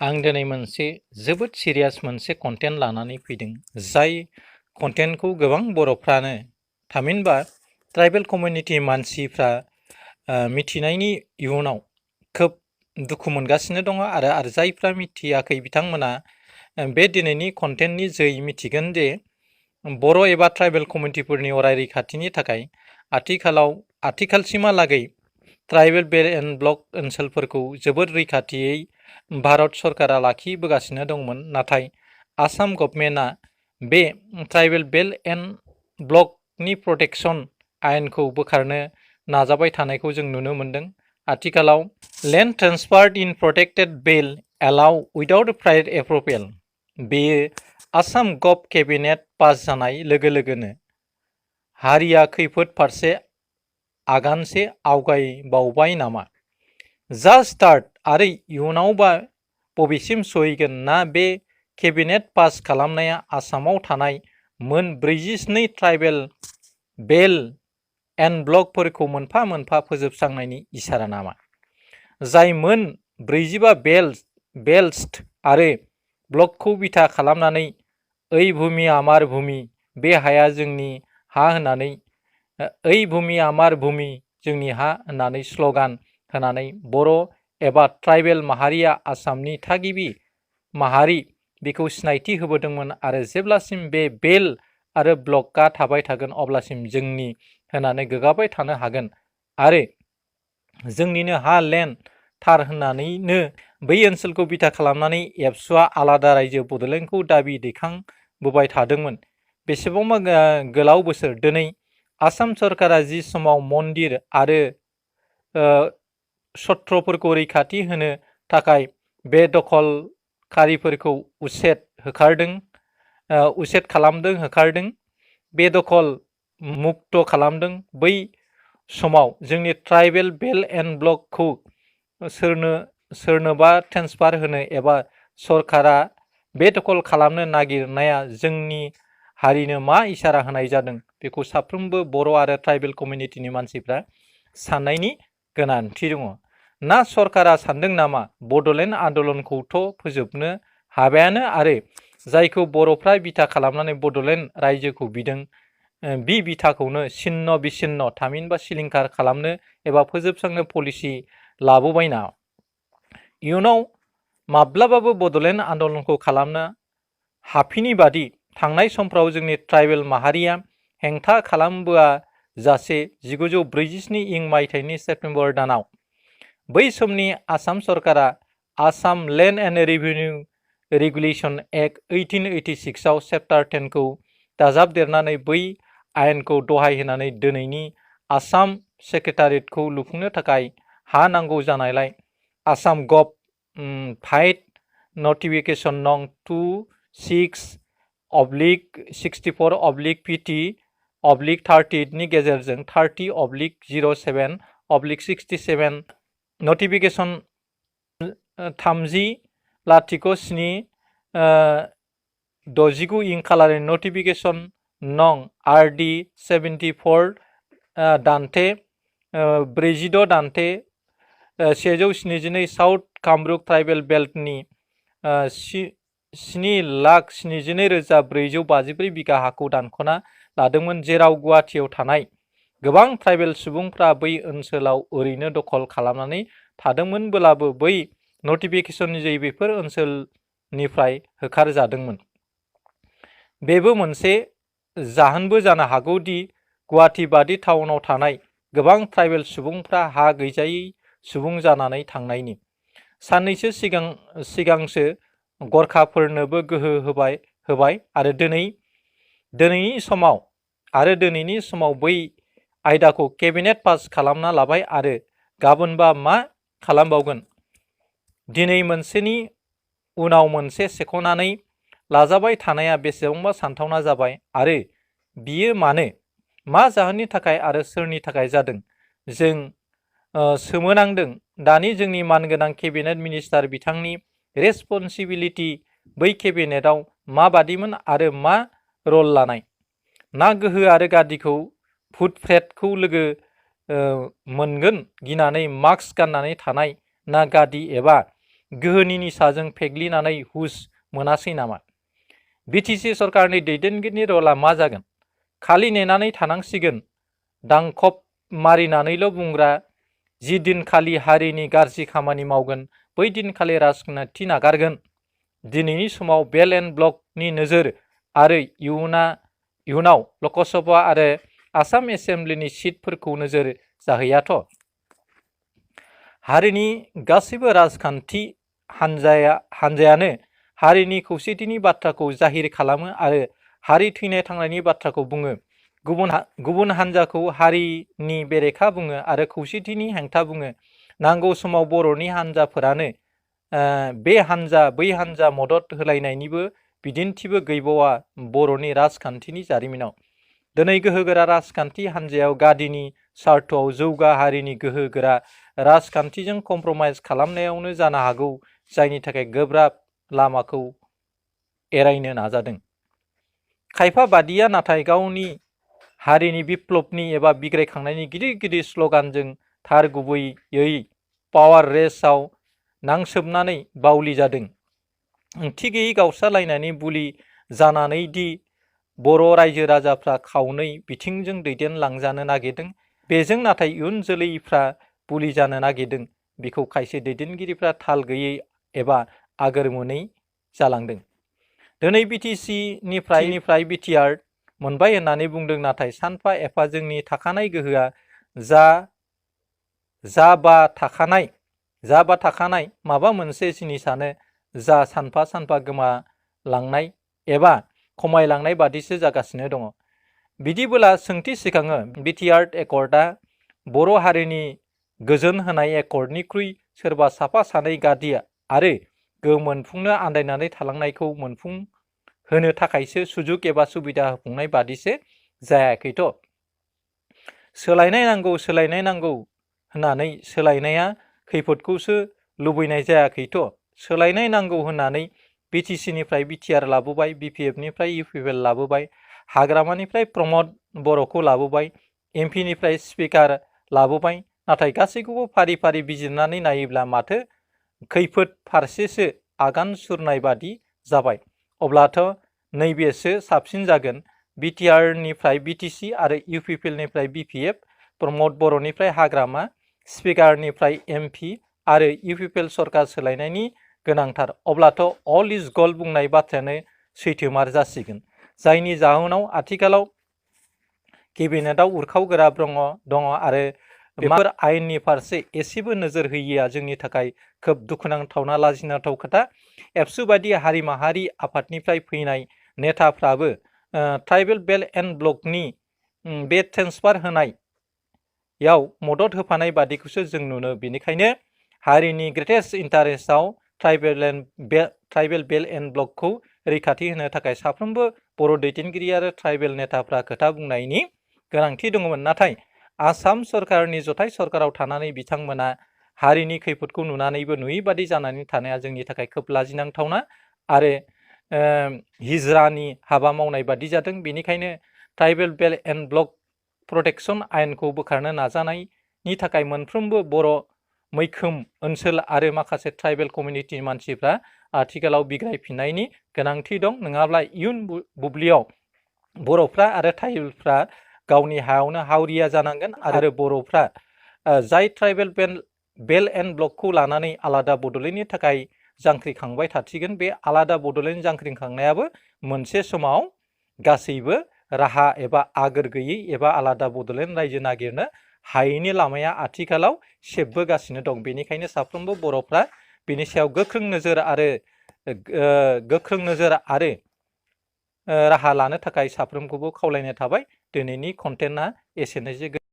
आं दिनै मोनसे जोबोद सिरियास मोनसे कन्टेन्ट लानानै फैदों जाय कन्टेन्टखौ गोबां बर'फ्रानो थामहिनबा ट्राइबेल कमिउनिटि मानसिफ्रा मिथिनायनि इयुनाव खोब दुखु मोनगासिनो दङ आरो जायफ्रा मिथियाखै बिथांमोना बे दिनैनि कन्टेन्टनि जोहै मिथिगोन जे बर' एबा ट्राइबेल कमिउनिटिफोरनि अराय रैखाथिनि थाखाय आथिखालसिमहालागै ट्राइबेल बेल्ट एन्ड ब्लक ओनसोलफोरखौ जोबोद रैखाथियै भारत सरकारा लाखिबोगासिनो दंमोन, नाथाय आसाम गभर्नमेन्टआ बे ट्राइबेल बेल्ट एन्ड ब्लकनि प्रटेक्शन आयेनखौ बोखारनो नाजाबाय थानायखौ जों नुनो मोन्दों। आथिखालाव land transferred in protected belt allow without prior approval बेयो आसाम गभ केबिनेट पास जानाय लोगो लोगोनो हारिया खैफोद फारसे आगानसे आवगायबावबाय नामा? जास्ट स्टार्ट आरो इयुनावबा बबेसिम सहैगोन ना बे केबिनेट पास खालामनाया आसामाव थानाय मोन 42 ट्राइबेल बेल्ट एन्ड ब्लकफोरखौ मोनफा मोनफा फोजोबस्रांनायनि इसारा नामा? जाय मोन 45 बेल्ट आरो ब्लकखौ बिथा खालामनानै ओइ भूमि आमार भूमि, बे हाया जोंनि हा होननानै ओइ भूमि आमार भूमि जोंनि हा होननानै स्ल'गान होनानै बर' एबा ट्राइबेल माहारिया आसामनि थागिबि माहारि बेखौ सिनायथि होबोदोंमोन आरो जेब्लासिम बे बेल्ट आरो ब्लकआ थाबाय थागोन अब्लासिम जोंनि होननानै गोग्गाबाय थानो हागोन आरो जोंनिनो हा लेन्ड थार होननानैनो बै ओनसोलखौ बिथा खालामनानै एबसुआ आलादा रायजो बड'लेण्डखौ दाबि दैखांबोबाय थादोंमोन। बेसेबांबा गोलाव बोसोर दिनै आसाम सरकारा जि समाव मन्दिर आरो सत्रफोरखौ रैखाथि होनो थाखाय बे दखलकारिफोरखौ उसेद खालामदों, होखारदों, बे दखल मुक्त खालामदों, बै समाव जोंनि ट्राइबेल बेल्ट एन्ड ब्लकखौ सोरनोबा ट्रेन्सफार होनो एबा सरकारा बे दखल खालामनो नागिरनाया जोंनि हारिनो मा इसारा होनाय जादों बेखौ साफ्रोमबो बर' आरो ट्राइबेल कमिउनिटिनि मानसिफ्रा साननायनि गोनांथि दङ। ना सरकारा सानदों नामा बड'लेण्ड आन्दलनखौथ' फोजोबनो हाबायानो आरो जायखौ बर'फ्रा बिथा खालामनानै बड'लेण्ड रायजोखौ बिदों बि बिथाखौनो सिन्न बिसिन्न थामहिनबा सिलिंखार खालामनो एबा फोजोबस्रांनो पलिसि लाबोबायना इयुनाव माब्लाबाबो बड'लेण्ड आन्दलनखौ खालामनो हाफिनि बादि थांनाय समफ्राव जोंनि ट्राइबेल माहारिया हेंथा खालामबोआ जासे 1947 इं मायथाइनि सेप्तेम्बर दानाव बै समनि आसाम सरकारा Assam land and revenue regulation act 1886 आव चेप्टार 10 खौ दाजाबदेरनानै बै आयेनखौ दहाय होनानै दिनैनि आसाम सेक्रेटारियेटखौ लुफुंनो थाखाय हा नांगौ जानायलाय आसाम गभ फाइट नटिफिकेशन नं 26/64/PT/38 नि गेजेरजों 30/07/67 नटिफिकेशन 30/07/69 इं खालारनि नटिफिकेशन नं RD 74 दान्थे 46/172 साउथ कामरुप ट्राइबेल बेल्टनि 7,72,454 बिगा हाखौ दानख'ना लादोंमोन, जेराव गुवाहाटियाव थानाय गोबां ट्राइबेल सुबुंफ्रा बै ओनसोलाव ओरैनो दखल खालामनानै थादोंमोनब्लाबो बै नटिफिकेशननि जोहै बेफोर ओनसोलनिफ्राय होखारजादोंमोन। बेबो मोनसे जाहोनबो जानो हागौ दि गुवाहाटि बादि टाउनाव थानाय गोबां ट्राइबेल सुबुंफ्रा हा गैजायै सुबुं जानानै थांनायनि साननैसो सिगांसो गरखाफोरनोबो गोहो होबाय आरो दिनैनि समाव बै आयदाखौ केबिनेट पास खालामना लाबाय आरो गाबोनबा मा खालामबावगोन? दिनै मोनसेनि उनाव मोनसे सेख'नानै लाजाबाय थानाया बेसेबांबा सानथावना जाबाय आरो बियो मा जाहोननि थाखाय आरो सोरनि थाखाय जादों? जों सोमोनांदों। दानि जोंनि मानगोनां केबिनेट मिनिस्टार बिथांनि रेसपन्सिबिलिटि बै केबिनेटआव माबादिमोन आरो मा रल लानाय? ना गोहो आरो गादिखौ भुट प्रेतखौ लोगो मोनगोन गिनानै मास्क गाननानै थानाय, ना गादि एबा गोहोनि निसाजों फेग्लिनानै हुस मोनासै नामा? बिटिसि सरकारनि दैदेनगिरिनि रला मा जागोन? खालि नेनानै थानांसिगोन, दांखब मारिनानैल' बुंग्रा, जि दिनखालि हारिनि गाज्रि खामानि मावगोन बै दिनखालि राजखान्थि नागारगोन। दिनैनि समाव बेल एन्ड ब्लकनि नोजोर आरो इयुनाव लकसभा आरो आसाम एसेम्ब्लिनि सिटफोरखौ नोजोर जाहैयाथ'। हारिनि गासैबो राजखान्थि हान्जायानो हारिनि खौसेथिनि बाथ्राखौ जाहिर खालामो आरो हारि थैनाय थांनायनि बाथ्राखौ बुङो। गुबुन हान्जाखौ हारिनि बेरेखा बुङो आरो खौसेथिनि हेंथा बुङो। नांगौ समाव बर'नि हान्जाफोरानो बे हान्जा बै हान्जा मदद होलायनायनिबो बिदिन्थिबो गैबावा बर'नि राजखान्थिनि जारिमिनाव। दिनै गोहोगोरा राजखान्थि हान्जायाव गादिनि सार्थआव जौगा हारिनि गोहोगोरा राजखान्थिजों कमप्रमाइज खालामनायावनो जानो हागौ जायनि थाखाय गोब्राब लामाखौ एरायनो नाजादों। खायफा बादिया नाथाय गावनि हारिनि बिप्लबनि एबा बिग्रायखांनायनि गिदिर गिदिर स्लगानजों थार गुबैयै पावार रेसआव नांसोबनानै बावलि जादों। ओंथि गैयै गावस्रालायनानै बुलि जानानै दि बर' रायजो राजाफ्रा खावनै बिथिंजों दैदेनलांजानो नागिरदों, बेजों नाथाय इयुन जोलैफ्रा बुलि जानो नागिरदों, बेखौ खायसे दैदेनगिरिफ्रा थाल गैयै एबा आगोर मोनै जालांदों। दिनै बिटिसि निफ्राय बिटिआर मोनबाय होननानै बुंदों, नाथाय सानफा एफा जोंनि थाखानाय गोहोआ जा बा थाखानाय माबा मोनसे जिनिसानो जा सानफा सानफा गोमालांनाय एबा खमायलांनाय बादिसो जागासिनो दङ। बिदिबोला सोंथि सिखाङो, बिटिआर एकर्डआ बर' हारिनि गोजोन होनाय एकर्डनिख्रुइ सोरबा साफा सानै गादि आरो गोहो मोनफुंनो आन्दायनानै थालांनायखौ मोनफुंहोनो थाखायसो सुजुग एबा सुबिदा होफुंनाय बादिसो जायाखैथ'। सोलायनाय नांगौ होननानै सोलायनाया खैफोदखौसो लुबैनाय जायाखैथ'। सोलायनाय नांगौ होननानै बिटिसिनिफ्राय बिटिआर लाबोबाय, बिपिएफनिफ्राय इउपिपिएल लाबोबाय, हाग्रामानिफ्राय प्रमद बर'खौ लाबोबाय, एमपिनिफ्राय स्पिकार लाबोबाय, नाथाय गासैखौबो फारि फारि बिजिरनानै नायोब्ला माथो खैफोद फारसेसो आगान सुरनाय बादि जाबाय। अब्लाथ' नैबेसो साबसिन जागोन, बिटिआरनिफ्राय बिटिसि आरो इउपिपिएलनिफ्राय बिपिएफ, प्रमद बर'निफ्राय हाग्रामा, स्पिकारनिफ्राय एमपि आरो इउपिपिएल सरकार सोलायनायनि गोनांथार। अब्लाथ' अल इज गोल्ड बुंनाय बाथ्रायानो सैथोमार जासिगोन। जायनि जाहोनाव आथिखालाव केबिनेटआव उरखाव गोरा दङ आरो बेफोर आयेननि फारसे एसेबो नोजोर होयिया जोंनि थाखाय खोब दुखुनांथावना लाजिनांथाव खोथा। एबसु बायदि हारि माहारि आफादनिफ्राय फैनाय नेताफ्राबो ट्राइबेल बेल्ट एन्ड ब्लकनि बे ट्रेन्सफार होनायाव मदद होफानाय बादिखौसो जों नुनो। बेनिखायनो हारिनि ग्रेटेस्ट इन्टारेस्टआव ट्राइबेल बेल्ट एन्ड ब्लकखौ रैखाथि होनो थाखाय साफ्रोमबो बर' दैदेनगिरि आरो ट्राइबेल नेताफ्रा खोथा बुंनायनि गोनांथि दङमोन। नाथाय आसाम सरकारनि जथाय सरकाराव थानानै बिथांमोना हारिनि खैफोदखौ नुनानैबो नुयै बादि जानानै थानाया जोंनि थाखाय खोब लाजिनांथावना आरो हिजरानि हाबा मावनाय बादि जादों। बेनिखायनो tribal belt and block protection आयेनखौ बोखारनो नाजानायनि थाखाय मोनफ्रोमबो बर' मैखोम ओनसोल आरो माखासे ट्राइबेल कमिउनिटिनि मानसिफ्रा आथिखालाव बिग्रायफिननायनि गोनांथि दं। नङाब्ला इयुन बुब्लियाव बर'फ्रा आरो ट्राइबेलफ्रा गावनि हायावनो हावरिया जानांगोन आरो बर'फ्रा जाय ट्राइबेल बेल्ट एन्ड ब्लकखौ लानानै आलादा बड'लेण्डनि थाखाय जांख्रिखांबाय थासिगोन। बे आलादा बड'लेण्ड जांख्रिखांनायाबो मोनसे समाव गासैबो राहा एबा आगोर गैयै एबा आलादा बड'लेण्ड रायजो नागिरनो हायैनि लामाया आथिखालाव सेबबोगासिनो दं। बेनिखायनो साफ्रोमबो बर'फ्रा बेनि सायाव गोख्रों नोजोर आरो राहा लानो थाखाय साफ्रोमखौबो खावलायनाय थाबाय। दिनैनि कन्टेन्टआ एसेनोसै।